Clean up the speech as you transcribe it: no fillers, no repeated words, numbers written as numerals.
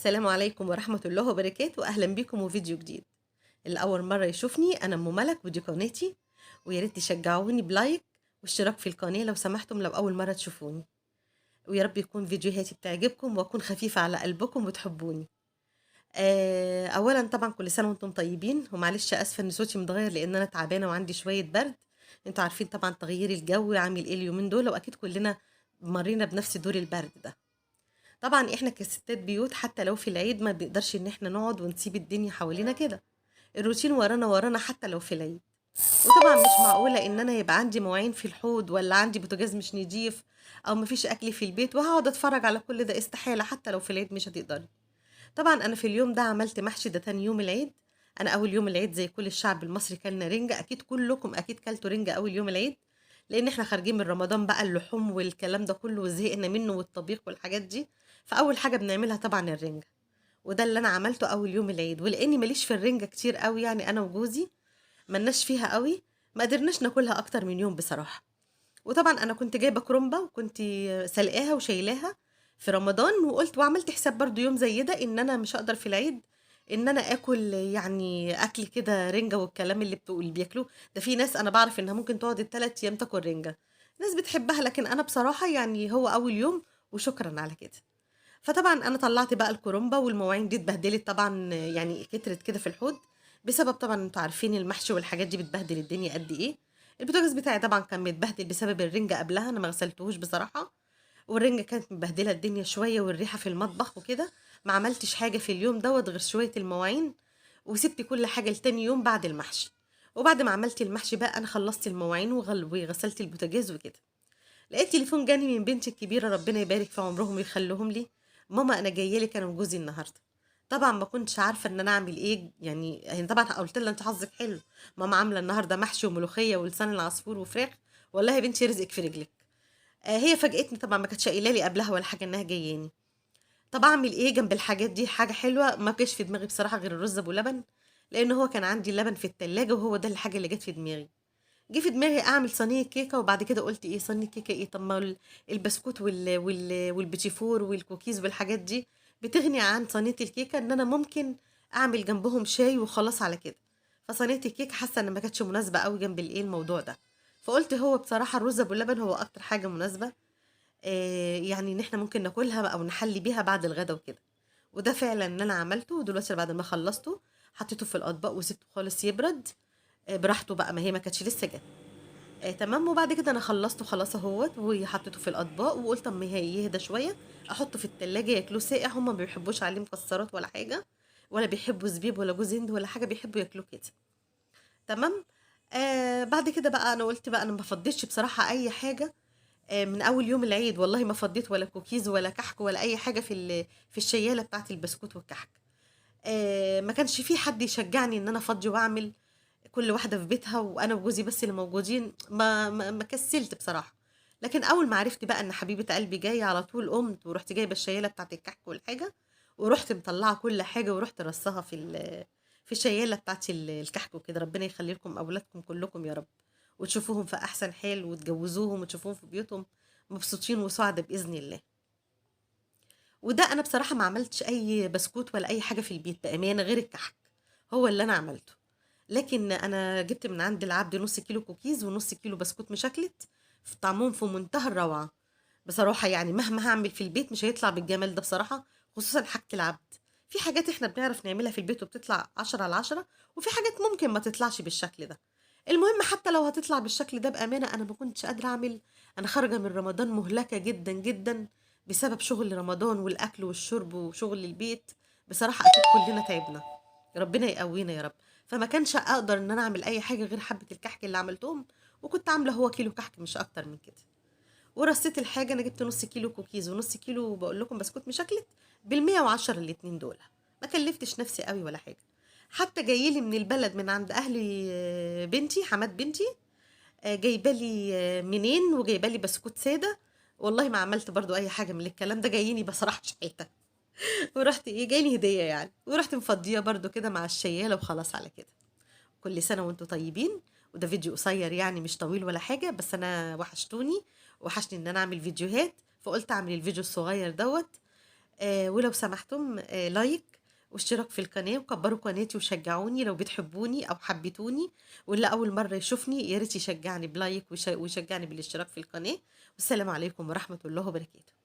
السلام عليكم ورحمة الله وبركاته. أهلا بكم وفيديو جديد. اللي أول مرة يشوفني أنا أم ملك ودي قناتي، ويا ريت تشجعوني ب like واشتراك في القناة لو سمحتم لو أول مرة تشوفوني، ويا رب يكون فيديوهاتي بتعجبكم وأكون خفيفة على قلبكم وتحبوني. أولا طبعا كل سنة وانتم طيبين، ومعلش أسفة إن صوتي متغير لأن أنا تعبانة وعندي شوية برد. انتوا عارفين طبعا تغيير الجو عامل ايه اليومين دول، وأكيد كلنا مرينا بنفس دور البرد ده. طبعا احنا كستات بيوت حتى لو في العيد ما بنقدرش ان احنا نقعد ونسيب الدنيا حوالينا كده، الروتين ورانا ورانا حتى لو في العيد. وطبعا مش معقولة ان انا يبقى عندي مواعين في الحوض ولا عندي بوتاجاز مش نضيف او مفيش اكل في البيت وهقعد اتفرج على كل ده، استحالة حتى لو في العيد مش هتقدري. طبعا انا في اليوم ده عملت محشي، ده تاني يوم العيد. انا اول يوم العيد زي كل الشعب المصري كلنا رنجة، اكيد كلكم اكيد كلتوا رنجة اول يوم العيد، لان احنا خارجين من رمضان بقى اللحوم والكلام ده كله وزهقنا منه والطبيخ والحاجات دي، فاول حاجة بنعملها طبعا الرنجة، وده اللي انا عملته اول يوم العيد. ولاني ماليش في الرنجة كتير قوي، يعني انا وجوزي ملناش فيها قوي، ما قدرناش ناكلها اكتر من يوم بصراحة. وطبعا انا كنت جايبه كرنبه وكنت سلقاها وشايلاها في رمضان، وقلت وعملت حساب برضو يوم زي ده ان انا مش هقدر في العيد ان انا اكل يعني اكل كده رنجه والكلام اللي بياكلوه ده. في ناس انا بعرف انها ممكن تقعد ال3 ايام تاكل رنجه، ناس بتحبها، لكن انا بصراحة يعني هو اول يوم وشكرا على كده. فطبعا انا طلعت بقى الكرنبه والمواعين دي اتبهدلت طبعا، يعني كترت كده في الحوض بسبب طبعا انتوا عارفين المحشي والحاجات دي بتبهدل الدنيا قد ايه. البوتاجاز بتاعي طبعا كان متبهدل بسبب الرنجه قبلها، انا ما غسلتهوش بصراحة، والرنجه كانت مبهدله الدنيا شوية والريحه في المطبخ وكده. ما عملتش حاجة في اليوم دوت غير شوية المواعين، وسبت كل حاجة لتاني يوم بعد المحشي. وبعد ما عملت المحشي بقى انا خلصت المواعين وغسلت البوتاجاز وكده. لقيت تليفون جاني من بنتي الكبيرة، ربنا يبارك في عمرهم ويخليهم لي، ماما انا جاية لك انا وجوزي النهارده. طبعا ما كنتش عارفه ان انا اعمل ايه، يعني طبعا قلت لها انت حظك حلو، ماما عامله النهارده محشي وملوخيه ولسان العصفور وفراخ، والله يا بنتي رزقك في رجلك. هي فاجئتني طبعا، ما كانتش قايله لي قبلها ولا حاجة انها جاياني. طب اعمل ايه جنب الحاجات دي؟ حاجة حلوة ما جاش في دماغي بصراحة غير الرز ابو لبن، لان هو كان عندي اللبن في التلاجة وهو ده الحاجة اللي جت في دماغي. جه في دماغي اعمل صينية كيكة، وبعد كده قلت ايه صينية كيكة ايه، طب ما البسكوت والبيتيفور والكوكيز والحاجات دي بتغني عن صينية الكيكه، ان انا ممكن اعمل جنبهم شاي وخلاص على كده. فصينيه الكيكه حاسه ان ما كانتش مناسبة قوي جنب الايه الموضوع ده، فقلت هو بصراحة الرز ابو لبن هو اكتر حاجة مناسبة، يعني ان احنا ممكن ناكلها او نحلي بيها بعد الغدا وكده. وده فعلا اللي انا عملته. ودلوقتي بعد ما خلصته حطيته في الاطباق وسبته خالص يبرد براحته بقى، ما هي ما كانتش لسه جت. تمام. وبعد كده انا خلصته خلاص اهوت وحطيته في الاطباق، وقلت اما هي يهدى شوية احطه في التلاجة ياكلوه ساقع. هما ما بيحبوش عليه مكسرات ولا حاجة، ولا بيحبوا زبيب ولا جوز هند ولا حاجة، بيحبوا ياكلوه كده. تمام. بعد كده بقى انا قلت بقى انا ما فضيتش بصراحة اي حاجة من اول يوم العيد، والله ما فضيت ولا كوكيز ولا كحك ولا اي حاجة في الشياله بتاعت البسكوت والكحك. ما كانش في حد يشجعني ان انا افضي واعمل، كل واحدة في بيتها وانا وجوزي بس اللي موجودين، ما كسلت بصراحة. لكن اول ما عرفت بقى ان حبيبه قلبي جاية على طول قمت ورحت جايبه الشياله بتاعت الكحك والحاجة، ورحت مطلعه كل حاجة ورحت رصها في الشياله بتاعت الكحك وكده. ربنا يخلي لكم اولادكم كلكم يا رب، وتشوفوهم في احسن حال وتجوزوهم وتشوفوهم في بيوتهم مبسوطين وسعداء باذن الله. وده انا بصراحة ما عملتش اي بسكوت ولا اي حاجة في البيت بامانه غير الكحك هو اللي انا عملته. لكن انا جبت من عند العبد نص كيلو كوكيز ونص كيلو بسكوت مشكلت، طعمهم في منتهى الروعة بصراحة. يعني مهما هعمل في البيت مش هيطلع بالجمال ده بصراحة، خصوصا حاجة العبد. في حاجات احنا بنعرف نعملها في البيت وبتطلع 10 على 10، وفي حاجات ممكن ما تطلعش بالشكل ده. المهم حتى لو هتطلع بالشكل ده بامانه انا ما كنتش قادرة اعمل. انا خارجه من رمضان مهلكه جدا جدا بسبب شغل رمضان والاكل والشرب وشغل البيت، بصراحة اكيد كلنا تعبنا، ربنا يقوينا يا رب. فما كانش اقدر ان انا اعمل اي حاجة غير حبه الكحك اللي عملتهم، وكنت عامله هو كيلو كحك مش اكتر من كده. ورصيت الحاجة، انا جبت نص كيلو كوكيز ونص كيلو بقول لكم بسكوت مشكلت بال110 الاتنين دول، ما كلفتش نفسي قوي ولا حاجة. حتى جايلي من البلد من عند اهلي بنتي حماد بنتي، جايبه لي منين وجايبه لي بسكوت ساده، والله ما عملت برضو اي حاجة من الكلام ده، جاييني بصراحة شحيته. ورحت ايه جايلي هديه يعني، ورحت مفضيه برضو كده مع الشياله وخلاص على كده. كل سنة وانتم طيبين. وده فيديو قصير يعني مش طويل ولا حاجة، بس انا وحشتوني، وحشني ان انا اعمل فيديوهات، فقلت اعمل الفيديو الصغير دوت. ولو سمحتم like واشتراك في القناة، وكبروا قناتي وشجعوني لو بتحبوني أو حبيتوني، واللي أول مرة يشوفني يا ريت يشجعني ب like ويشجعني بالاشتراك في القناة. والسلام عليكم ورحمة الله وبركاته.